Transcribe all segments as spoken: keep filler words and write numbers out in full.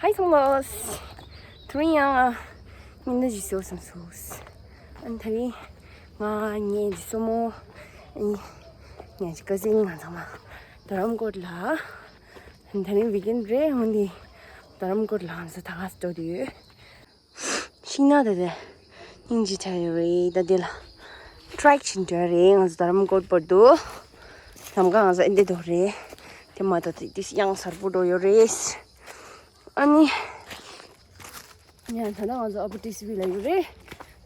ཨའི་ཚང་མ། དེ་རིང་ཡང་ཉིན་ནི་ཇི་སོ་སམ་སོ། ཨན་དེ་རིང་ང་ཉེ་ཇི་སོ་མོ། ཉེ་ཇི་ཀ་ཟིན་ང་ཚང་མ་རྡ་རམ་ཀོར་ལ། ཨན་དེ་རིང་ཝི་ཀེན་རེད། འོན་ཏེ་རྡ་རམ་ཀོར་ལ་ང་ཚོ་ད་ག་སེ་འགྲོ་དུས། ཤིང་ནགས་དེ་དེ་སྙིང་རྗེ་ཆགས་ཡོད་རེད། ད་དེ་ལ་ཊྲེག་བྱེད་འགྲོ་རེད། ང་ཚོ་རྡ་རམ་ཀོར་བར་དུ། ལམ་ཁ་ང་ཚོ་ཨེ་འདི་འགྲོ་རེད། དེ་མ་ད་དེ་དེ་ཡང་གཟར་པོ་འགྲོ་ཡོད་རེད། ཨ་ནི། ཉ་ད་ལྟ་ང་ཚོ་ཨ་པ་ཊི་སི་བི་ལ་ཡོད་རེད།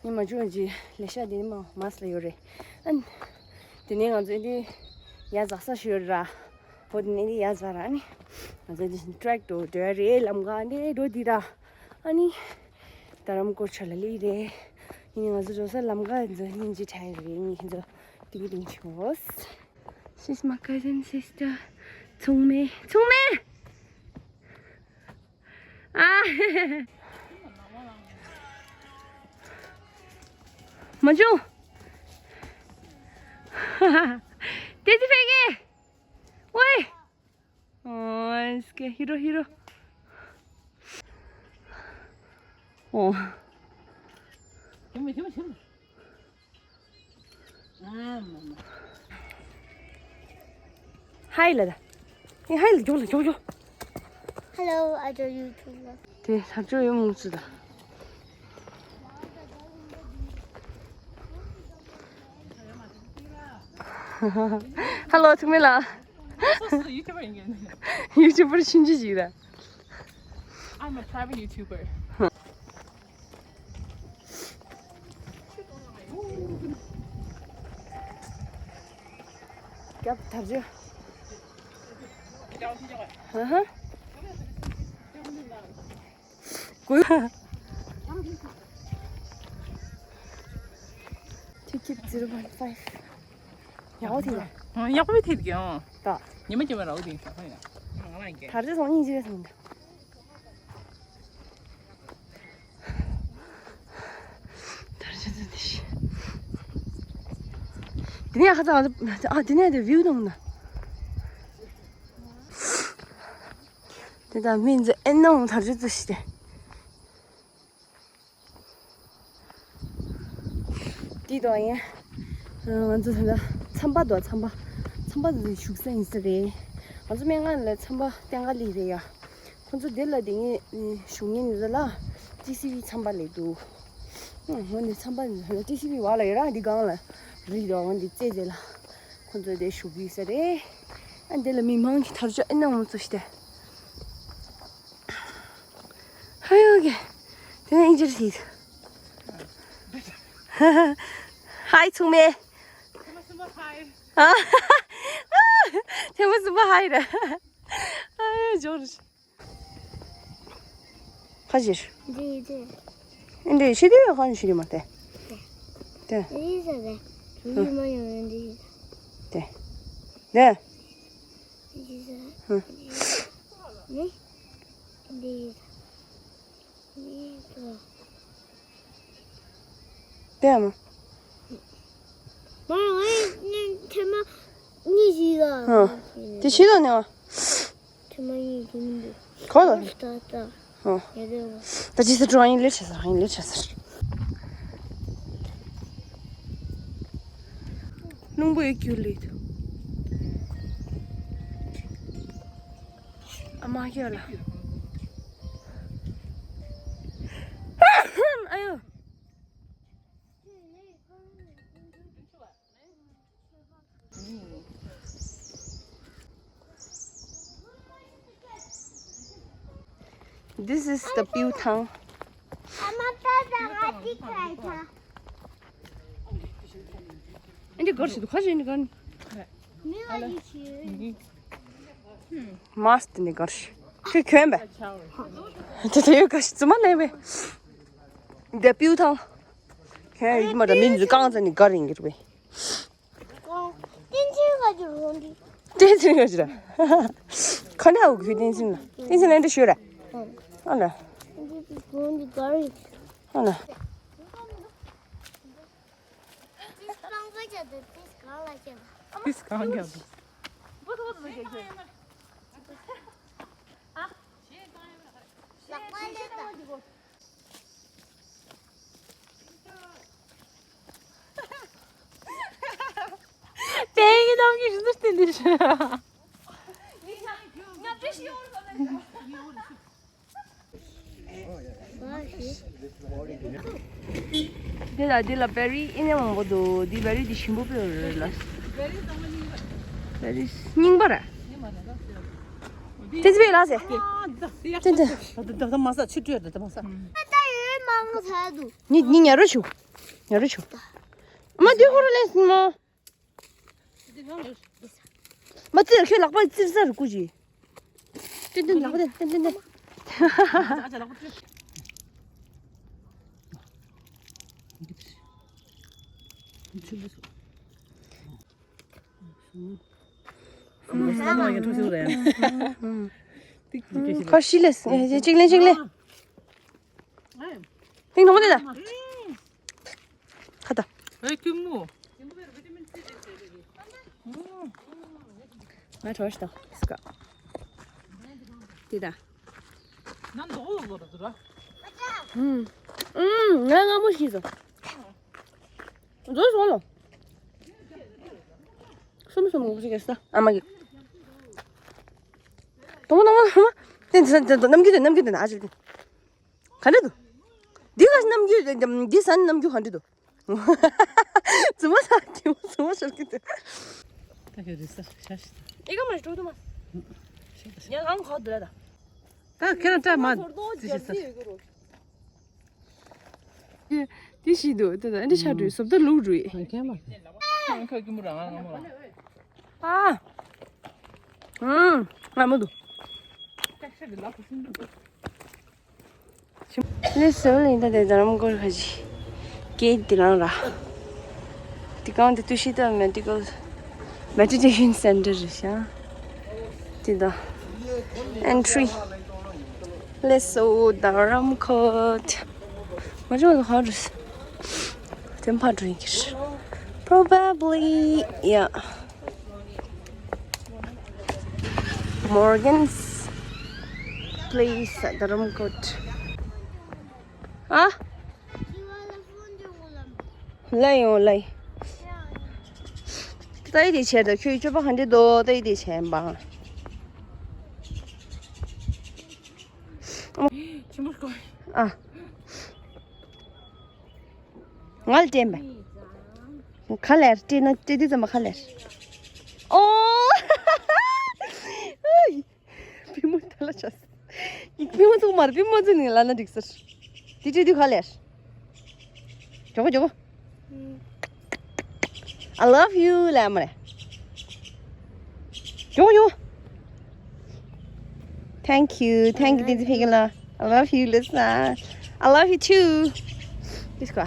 ཉི་མ་བཅུ་ཅི་ལས་ཤ་དེ་ནི་མ་མཱས་ལ་ཡོད་རེད། ཨ་ནི། དེ་ནས་ང་ཚོ་ཨེ་འདི་ཡ་ཛ་ས་ཞུ་ར། བོད་ནས་ཡ་ཛ་ར་ནི། ང་ཚོ་འདི་ཊྲེག་ཏུ་འགྲོ་རེད། ལམ་ཁ་འདི་འགྲོ་འདི་ར། ཨ་ནི། རྡ་རམ་ཀོར་ཆ་ལ་ལི་རེད། ཡིན་ང་ཚོ་འགྲོ་ས་ལམ་ཁ་འདི་ཚོ་སྙིང་རྗེ་ཆགས་ཡོད་རེད། ངས་ཁྱེད་ཚོ་ཏིང་ཏིང་ཆུ་བོ། She's my cousin sister. ཚུང་མེ། ཚུང་མེ། ཨ། མ་བྱུང་། དེ་ཅི་ཕེ་གེ། ཝེ། ཨོ། སྐད་ཧི་རོ་ཧི་རོ། ཨོ། ཧའི་ལ་ད། ཧའི་ལ་མགྱོགས་ལ་མགྱོགས་མགྱོགས། Hello, I do YouTube. དེ་ཐབས་ཇུས་ཡོད་མུ་ཚུ་ད། ཧ་ལོ་ཚང་མ་ལ། ཡུ་ཊུབ་པར་ཆུང་ཆུང་ཞིག་ར། I'm a private YouTuber. རྒྱབ་ཐབས་ཇུས། ཧ་ཧ། གུ། Ticket zero one five. ཡག་པོ་ཐེབས། ཡག་པོ་ཐེབས་ཀྱི་ཨང་། ད། ཉི་མ་ཉི་མ་ར་འོ་དེ་ཡིན་ས་ཁོ་ཡིན། ང་ལ་ཡིན་གྱི། ད་རེས་ཚོང་གཉིས་ཅི་རེད་སོང་ད། ད་རེས་ཚོང་དེ་ཤི། དེ་ནས་ཁ་ཚ་ང་ཚོ་ཨ་དེ་ནས་དེ་བིའུ་དང་ན། དེ་དག་མི་ཚོ་ཨེ་ནོ་ཐར་ཆུ་ཚོད་ཤི་དེ། དེ་དག་ཡིན། ང་ཚོ་ད་ལྟ་ཚམ་པ་དང་ཚམ་པ། ཚམ་པ་དེ་བཞུགས་ས་ཡིན་ས་རེད། ང་ཚོ་སྨན་ཁང་ལ་ཚམ་པ་བསྟན་ག་ལི་རེད་ཡ། ཁོ་ཚོ་དེ་ལ་དེ་ངས་བཞུགས་ངེས་ནི་ལ་ཏི་སི་ཝི་ཚམ་པ་ལས་འདུག་འོ་ནི་ཚམ་པ་ལ་ཏི་སི་ཝི་བ་ལ་ཡོད་ར་འདི་སྒང་ལ་རི་དང་འདི་རྩེ་དེ་ལ། ཁོ་ཚོ་དེ་བཞུགས་ཡོད་ས་རེད། ཨ་འདི་ལ་མི་མང་གི་དར་ལྕོག་ཨེ་ན་འོང་ཚོ་ཤི་དེ། ཧ་ཡོ་གེ། དེ་ནས་ཨིན་ཇི་རེད། ཧའི་ཚུགས་མེད། ཐེངས་མ་གསུམ་པ་ཧའི་རེད། ཨ་ཡོ་ཇོར། ཁ་ཞིར། འདི་འདི། ཨིན་འདི་ཤི་དེ་ཁ་ནི་ཤི་དེ་མ་དེ། དེ། འདི་ཟ་དེ། འདི་མ་ཡོང་འདི། དེ། དེ། འདི་ཟ། ཧུ། འདི། འདི་ཟ། འདི་ཟ། དེ་མ། མ་ཡོང་ཨེ་ནི་ཐེངས་མ་གཉིས་ཤིག་ཨ། ཧུ། དེ་ཤི་དོ་ནི་ཨ། ཁྱོད་མ་ཡིན་གྱི་མི་འདུག་གོ་ལ། ད་ད། ཧོ། ཡ་རེད་བ། ད་ཅི་ཟེར་འགྲོ་ཡིན་ལེ་ཆ་ཟེར་ཡིན་ལེ་ཆ་ཟེར། རླུང་པོ་ཡི་རྒྱུ་ལས་ད། ཨ་མ་ཁྱོད་ལ། ཨ་ཡོ། This is the Piu Thang. ཨ་འདི་གར་ཞིག་ཁ་ཞིག་འདི་གར། མི་ལ་ཡི་ཤི། མཱས་ནི་གར་ཞིག་ཁྱོད་གྱོན་པས། དེ་དེ་ཡོད་གར་ཞིག་ཙི་མ་ལེན་པས། འདི་པིའུ་ཐང་། ཁྱོད་ཡིད་མ་འདྲ་མི་འཛུལ་རྐང་རྩ་ནི་གར་ཡིན་གྱི་རེད་པས། བསྟན་འཛིན་ག་གི་རོ་འདི། བསྟན་འཛིན་ག་ཅི་ར། ཁ་ན་འུ་གུ་བསྟན་འཛིན་ལ། བསྟན་འཛིན་ལ་འདི་ཤོད་ར། ཨ་ལ། འདི་གི་རོ་འདི་ག་རེད། ཨ་ལ། This གང་རྒྱབ་འདུག This གང་རྒྱབ་འདུག What was the game? པེ་ཡི་ནམ་གྱི་རི་ཟུར་དེ་འདི་ཤི། འདི་ལ་འདི་ལ་བེ་རི་ཨི་ནས་མང་པོ་འདུག་འདི་བེ་རི་འདི་ཞིམ་པོ་དཔེ་ཡོད་རེད་ལ། བེ་རི་རྙིང་པ་རེད། ཏན་ཙི་པེ་ལ་ཟེ། ཏན་ཏན། ད་ད་ད་མ་ཟ་ཆུ་སྤྲོད་ད་ད་མ་ཟ། ད་ཡོད་མང་པོ་ཟ་འདུག་ཉི་ཉི་ཉ་རོ་ཆུ། ཉ་རོ་ཆུ། མ་དུས་ཧོ་རོ་ལེན་སིན་མོ། མ་ཙིར་ཁྱོད་ལག་པ་ཙིར་ཟ་རུ་ཀུ་ཅི། ཏན་ཏན་ལག་པ་ཏན་ཏན་ཏན་ཏན། ཁ་ཤི་ལེ། གཅིག་ལེན་གཅིག་ལེན། ཧིང་ནོ་དེ་ད། ཁ་ད། ཨེ་ཀུ་མུ། ང་གྲོ་ཤི་ད། སི་ཀ་དེ་ད། ང་མདོག་ལོག་ལོག་ར་འདུག་ར། ཨུམ། ཨུམ། ང་ང་མོ་ཤི་སོ། འཛུལ་སོང་ལོ། སུམ་སུམ་ངོ་ཤེས་ཀྱི་ས་ཨ་མ་གི། དོང་དོང་དོང་། དེ་དེ་དེ་ནམ་རྒྱུན་དེ་ནམ་རྒྱུན་དེ་ན་ཨ་ཅེ་དེ། ག་འདྲ་འདུག་འདི་ག་ནམ་རྒྱུན་འདི་ས་ནམ་རྒྱུན་ག་འདྲ་འདུག་ཙི་མ་ས་ཀྱི་མོ་ཙི་མ་ཤར་གི་དེ། ད་ག་རེ་ས་ཤ་ཤི་ད། ཨེ་ག་མ་ཤི་འགྲོ་དུ་མ། ཉ་གང་ཁོ་དུ་ལ་ད། ད་ཁྱེད་རང་སྐྲ་མ་ཟོར་དོ་ཇར་སི་ཡོད་གི་རོ། དེ་ཤི་འདུག་དེ་ད་འདི་ཆ་འགྲོས་སོབ་ད་ལུག་འགྲོས། ཁ་ཀི་མོ་རང་ང་མོ་རང་། ཨ། ཨང་། ང་མོ་འདུག་ལེ་སོ་ལེ་ད་དེ་ད་རམ་གོར་ཁ་ཅི། ཀེ་དེ་རང་ར། དེ་གང་དེ་ཏུ་ཤི་ད་མེ་ཌི་ཀལ། Meditation Center རེད་ཤག་དེ་ད། Entry. Let's go Dharamkot. མ་འཇོག་ཧ་རུ་སི། དེ་ཕ་འགྲོ་ཡིན་གྱི། Probably, yeah. Morgan's Place, Dharamkot. ཨ། ལ་ཡོང་ལ་ཡོང་། ལྟ་ཡི་དེ་བྱས་ད་ཁྱོད་སྤྱོད་པ་ག་འདྲ་འདུག་ལྟ་ཡི་དེ་བྱས་འབའ། ཆེན་པོ་སྐོར། ཨ། ང་ལ་སྤྲད་པས། ག་ལེར་སྤྲད་ན་སྤྲད་དུས་ཙམ་པ་ག་ལེར། ཨོ། པུས་མོ་ཐལ་ལ་ཆགས། ཡིག་པུས་མོ་ཚུགས་མར་པུས་མོ་ཚུགས་ནས་ལ་ན་འགྲིག་ཟེར། དེ་བྲིས་དུས་ག་ལེར། ཇོ་གོ་ཇོ་གོ། I love you ལ་མ་རེད། ཇོ་གོ་ཇོ་གོ། Thank you, thank you དེ་ཚེ་ཕེ་གི་ལ། I love you Lisa. I love you too. དེ་སྐོ།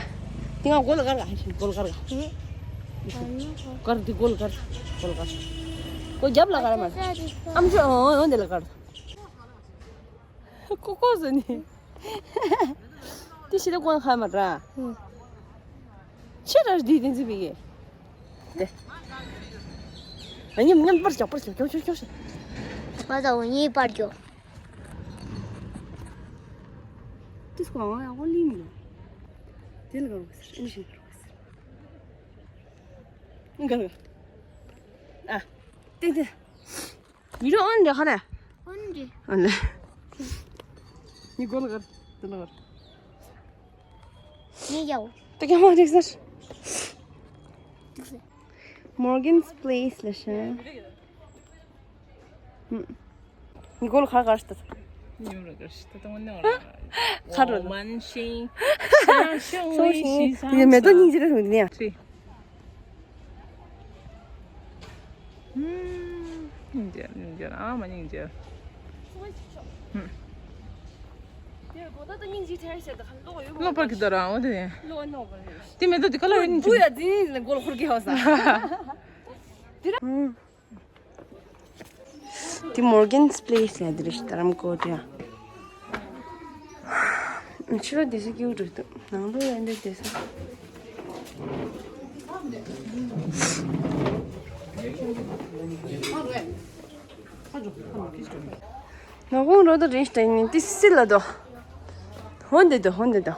དེ་ང་གོ་ལ་གར་ག་ཧེ་ཤིན་གོ་ལ་གར་ག་གར་དེ་གོ་ལ་གར་གོ་ལ་གར། གོ་རྒྱབ་ལ་གར་མ། ཨམ་ཅོ་ཨོ་ཨོ་དེ་ལ་གར། ཀོ་ཀོ་ཟེར་ནི། དེ་ཤི་ད་ཀོན་ཁ་མ་ར། ཤི་ར་འདི་དེ་ཚི་བི་གེ། དེ། ཨ་ཉམ་ཉམ་པར་ཅོག་པར་ཅོག་ཅོག་ཅོག་ཅོག་མ་ད་འོ་ཉི་པར་ཅོག་དེ་སྐོ་ཨང་ཡང་ཧོ་ལི་མི་ལོ། དེ་ལ་ག་རོ་ཟེར་ཨིན་ཤིང་ག་རོ་ཟེར། ག་རོ། ཨ། དེ་དེ། མི་རོ་ཨོན་རེ་ཁ་རེ། ཨོན་རེ། ཨོན་ལེ། ནི་གོ་ལ་གར། དེ་ལ་གར། ནི་ཡའོ། ད་ཀྱང་མ་འགྲིག་ཟེར། Morgan's Place ལ་ཤ། ནི་གོ་ལ་གར་གར་ཤི་ད། ཉོ་ར་གར་ཤི་ད་ད་ངོ་ནོ་ར། ཁ་རོ། མན་ཤིང་། ཤང་ཤང་ཤིང་ཤང་། ཡེ་མེ་ཏོ་ཉིན་ཅི་ར་རུང་ནི་ཡ། སྙིང་རྗེ་སྙིང་རྗེ་ཨ་མ་སྙིང་རྗེ། ལོ་པར་གི་ད་རང་འོ་དེ། དེ་མེད་དོ་དེ་ཀ་ལ་རེད་ནི། དེ་Morgan's Place ཡ་དེ་རེད་ཤི་ད་རམ་ཀོ་ཏི་ཡ། ཕྱི་ལོགས་བསྡད་ས་སྐྱིད་པོ་འདུག་ནང་ལོགས་ལ་འདི་བསྡད་ས། ནག་ཁུང་རོ་དོ་རེད་ཤི་ད་ཡིན་ཏི་སི་ལ་དོ། ཧོན་དེ་དོ་ཧོན་དེ་དོ།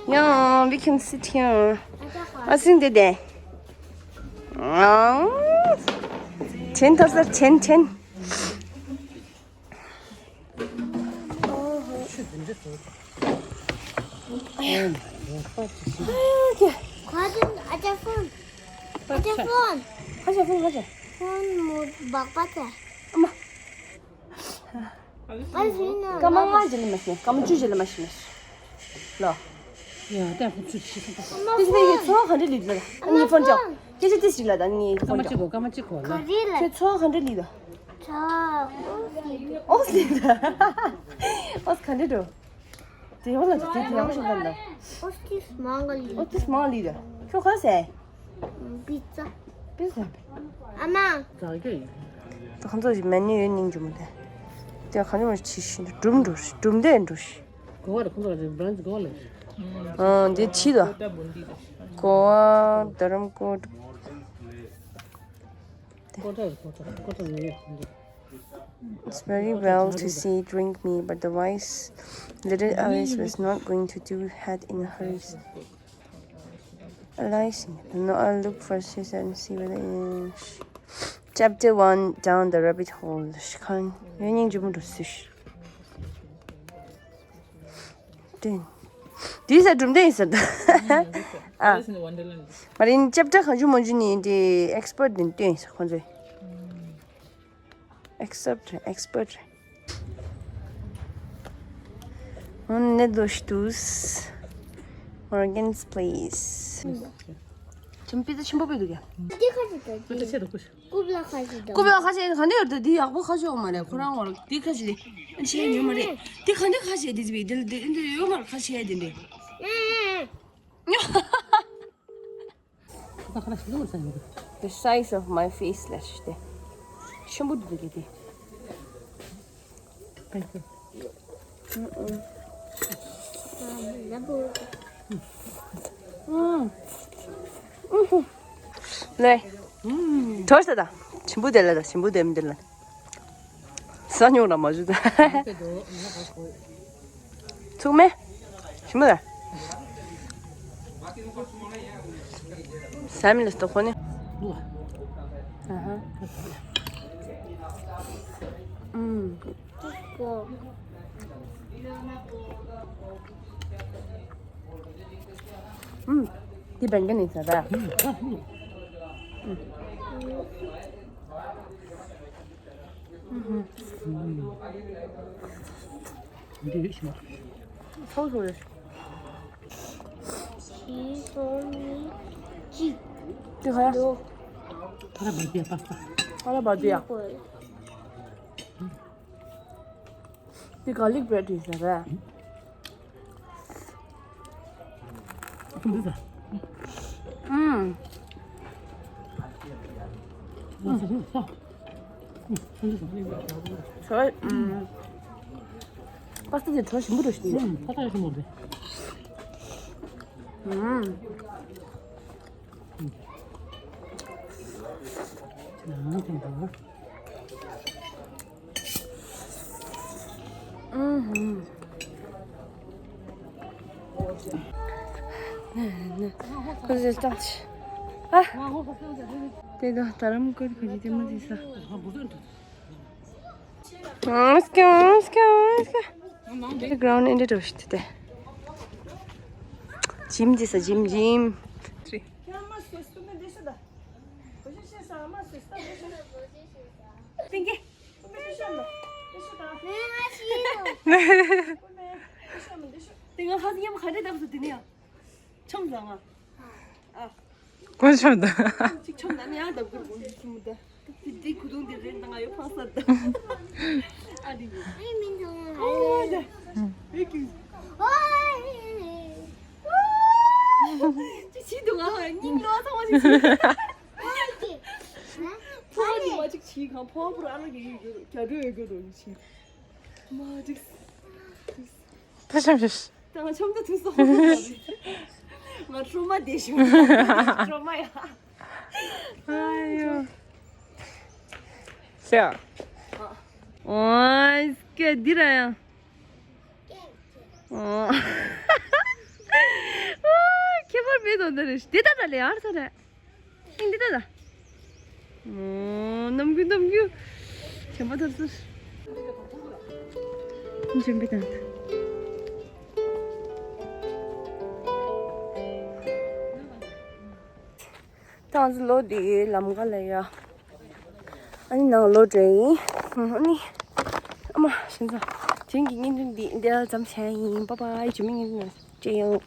Yeah, we can sit here. I think they there. Oh, ten thousand, ten, ten. Okay. Khajin, acha phone. Acha phone. Khajin phone, khajin. Phone mo bakpa cha. Ama. སྐར་མ་ལྔ་ཅིག་ལས་མ་ཤི་མེད། སྐར་མ་བཅུ་ཅིག་ལས་མ་ཤི་མེད། ལོ། ཡ་ཏེ་ཁོ་ཚུ་ཤི་སོང་། ཏེ་ཚེ་ཡི་ཚོ་ག་འདྲ་ལི་ལ། ཨ་ནི་ཕོན་ཅོ། སྐད་ཆ་ཏིས་ཅིག་ལ་ད་ནི་ཕོན་ཅོ། ཀ་མ་ཅི་གོ་ཀ་མ་ཅི་གོ་ལ། ཁྱོད་ཚོ་ག་འདྲ་ལི་ལ། ཨོ་སི་ལི་ལ། ཨོ་སི་ག་འདྲ་འགྲོ། ཏེ་ཡོང་ལ་ཏེ་ཏེ་ཡང་ཤི་ལ་ལ། ཨོ་སི་ཏིས་མང་ག་ལི། ཨོ་སི་ཏིས་མང་ལི་ལ། ཁྱོད་ག་སེ། པི་ཙ། པི་ཙ། ཨ་མ། ད་ཁོང་ཚོ་ཞིག་མེ་ནུ་ཡོད་སྙིང་རྗེ་མོ་དེ། དེ་གང་ཡོང་ཆི་ཤི་འགྲུམ་འགྲོ་ཤི་འགྲུམ་དེ་འགྲོ་ཤི། གོ་བ་རེ་ཁོང་ཚོ་ལ་བྷ་རན་ཆི་གོ་བ་ལ། ཨང་དེ་ཆི་དོ། གོ་བ་དྷ་རམ་ཀོ་ཊ། ཀོ་ཊ་ཀོ་ཊ་ཀོ་ཊ་ནས། It's very well to say, "Drink me," but the wise little Alice was not going to do that in a hurry. Alice, no, I'll look for Caesar and see whether in chapter one, down the rabbit hole. Shikhan, yun ying jumu du sish. Then, these are drum days. Ah, but in chapter, Haju Monjuni, the expert in things, Expert, expert. On Nedoshtus. Morgan's place. ཅིམ་པི་ཏི་ཆེན་པོ་པི་འདུག་ཡ། འདི་ཁ་ཅིག་ཏུ་འདི། ཀུབ་ལ་ཁ་ཅིག་ཏུ། ཀུབ་ལ་ཁ་ཅིག་ག་འདི་ཡོད་དུ་འདི་ཡག་པོ་ཁ་ཅིག་ཡོད་མ་རེད། ཁོ་རང་བར་འདི་ཁ་ཅིག་ལས་ཤེས་ཉོ་མ་རེད། འདི་ག་འདི་ཁ་ཅིག་འདི་ཟིག་འདི་འདི་འདི་ཡོད་མ་རེད། ཁ་ཅིག་འདི་འདི། The size of my face ལ་ཤི་སྟེ། ཤམ་བུ་འདི་གི་དེ། ལེ། ཐོས་ད་ད། ཆིམ་བུ་དེ་ལ་ད་ཆིམ་བུ་དེ་མི་དེ་ལ། ས་ཉུང་ལ་མ་བཞུ་ད། ཚུགས་མེད། ཞིམ་པོ་རེད། ས་མི་ལ་སྟོབས་ཁོ་ནི། ཨ་ཧ། ཨུམ། ཨུམ། འདི་བན་ག་ནི་ཟ་ར། ཨུམ། འདི་རེད་ཤི། ཚོགས་སུ་རེད། ཤི་སོང་ནི་གཅིག་དེ་ཧ། ཕ་ར་བ་དེ་པ་སྟ། ཕ་ར་བ་དེ་ཡ། འདི་ག་ལིག་བྷེ་རེད་ཟ་ར། འདི་ཟ། ཨུམ། ཚོད། ཨུམ། པ་སྟ་དེ་ཚོད་ཞིམ་པོ་འགྲོ་ཞིག་འདུག་ཨུམ། པ་སྟ་ཞིམ་པོ་འདུག་ཨུམ། ཨུམ། ཁོ་ཚོས་བཏང་ཆི། ཨ། དེ་དང་དྷ་རམ་ཀོར་ཁོ་ཚོས་དེ་མོ་ཟེར་ས། ཨང་སྐྱ་ཨང་སྐྱ་ཨང་སྐྱ། དེ་གྷ་རའུན་ཌི་ཨེ་འདྲ་འགྲོ་ཤི་དེ། ཇིམ་ཟེར་ས་ཇིམ་ཇིམ། ཏིང་ཀེ། ཏིང་ང་ཧ་ཡམ་ག་འདྲ་བཏབ་སོང་དེ་ནས་ཡང་ཆོམ་བཟང་ང་། ཨ། ཀོན་ཆོམ་ད། ཅིག་ཆོམ་ད་ནི་ཡང་བཏབ་གི་རེད་གོང་ཆོམ་ད། དེ་དེ་ཁུ་ཐུང་དེ་རེད་ད་ང་ཡོད་ཕངས་ས་ད། ཨ་དེ་ཡོད། ཨེ་མིན་ད། ཨོ་ད། ཨེ་ཀི། ཨོ། ཅི་ཞིག་འདུག་ང་སྙིང་ལོ་ཚང་མ་ཞིག་ཞིག་ཕོ་བ་ནི་མ་ཅིག་ཞིག་གང་ཕོ་བ་པུར་ཨ་ལ་གི་ཡོད་གི་རྒྱ་འགྲོ་ཡོད་གི་རོ་ཞིག་མ་ཅིག་ད་ཤམ་ཤམ། ད་ང་ཆོམ་ད་ཐུག་སོང་། ང་ཁྲོ་མ་བསྡད་ཤོག་ཁྲོ་མ་ཡ། ཨ་ཡོ། ཤ། ཨ། ཨོ་སྐད་འདི་ར་ཡང་། ཨོ། ཁྱད་པར་མེད་དོ་འདི་རེད། དེ་ལྟ་ད་ལེ་ཡར་ས་རེད། ཨིན་འདི་ལྟ་ད། ཨོ། ནམ་རྒྱུན་ནམ་རྒྱུན། བྱམས་པ་ཐར་ཚུར། འཇམ་པའི་དང་། ད་ང་ཚོ་ལོ་དེའི་ལམ་ཁ་ལ་ཡ། ཨ་ནི་ནང་ལོག་འགྲོ་ཡིན། ཨ་ནི། ཨ་མ་ཞིང་ཚ། དེང་གི་བརྙན་ཐུང་འདི་འདིར་མཚམས་བཞག་ཡིན། པ་པ་ཨའི། རྗེས་མའི་བརྙན་ཐུང་ནང་མཇལ་ཡོང་།